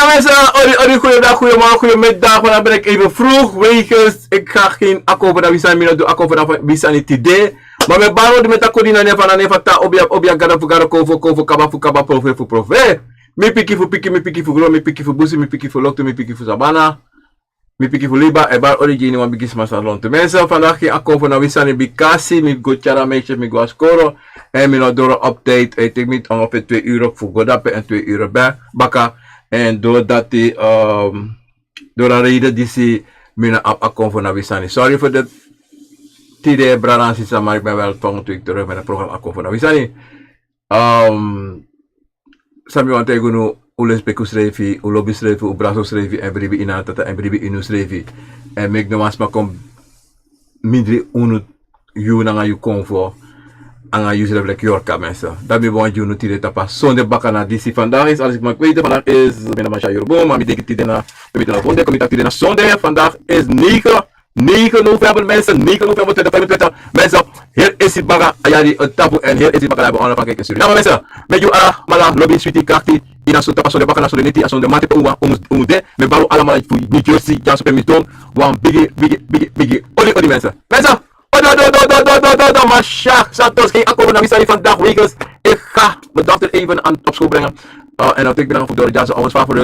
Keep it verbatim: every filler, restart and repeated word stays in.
Mensen, odi, odi, goeiedag, goeiemorgen, goeiemiddag. Vandaag ben ik even vroeg, wegens ik ga geen Akomfo na wi sani, mi no du Akomfo na wi sani tide. Maar mi e bari odi, mi e taki odi na nen fu, na nen fu a Taa, obia, obia, gado fu gado, konfo fu konfo, kaba fu kaba, profeti fu profeti. Mi piki fu piki, mi piki fu gron, mi piki fu busi, mi piki fu loktu, mi piki fu sabana. Mi piki fu liba, e bari odi gi wan bigi sma san lontu. Mensen, vandaag geen Akomfo na wi sani, bikasi mi go tyari a meisje, mi go a skoro. En mi no doro op tijd. Ik denk mi ongeveer twee uur fu go dape en twee uur baka. En doordat die, ehm, door a reden disi, mi no abi Akomfo na wi sani. Sorry voor de tide, brada en sisa, maar ik ben wel volgende week terug met het programma Akomfo na wi sani. Ehm, san mi wani taigi unu, un lesbeki unsrefi, un lobi unsrefi, un brasi unsrefi, en bribi ini a Tata, en bribi ini unsrefi. En meki no wan sma kon mindri unu, yu nanga yu konfo, nanga yusrefi leki yorka, mensen. Dati mi ben wani gi unu tide tapu a sonde bakana disi. Vandaag is, als ik mag weten, vandaag is, mi na Masha Yorubon, maar mi denki tide na, mi na wonde, kon mi taki tide na sonde. Vandaag is negen, negen november, mensen, negen november tweeduizend vijfentwintig. Mensen, heel esi baka a yari, eh, tapu, en heel esi baka a yari, onafhankelijk in Suriname, mensen. Meki yu alamala lobi, switi, krakti, ini a sonde, tapu a sonde bakana, sonde neti, a sonde mati pe un wani, un mus, un mus de. Mi e bari un alamala fu New Jersey, dyaso pe mi sidon. Wan bigi, bigi, bigi, bigi odi, odi, mensen. Mensen, odi, odi, odi, Masha Santos, geen Akomfo na wi sani vandaag, wegens ik ga mijn dochter even aan, op school brengen. Eh, en dan teki mi nanga fu doro dyaso, alles fa fu de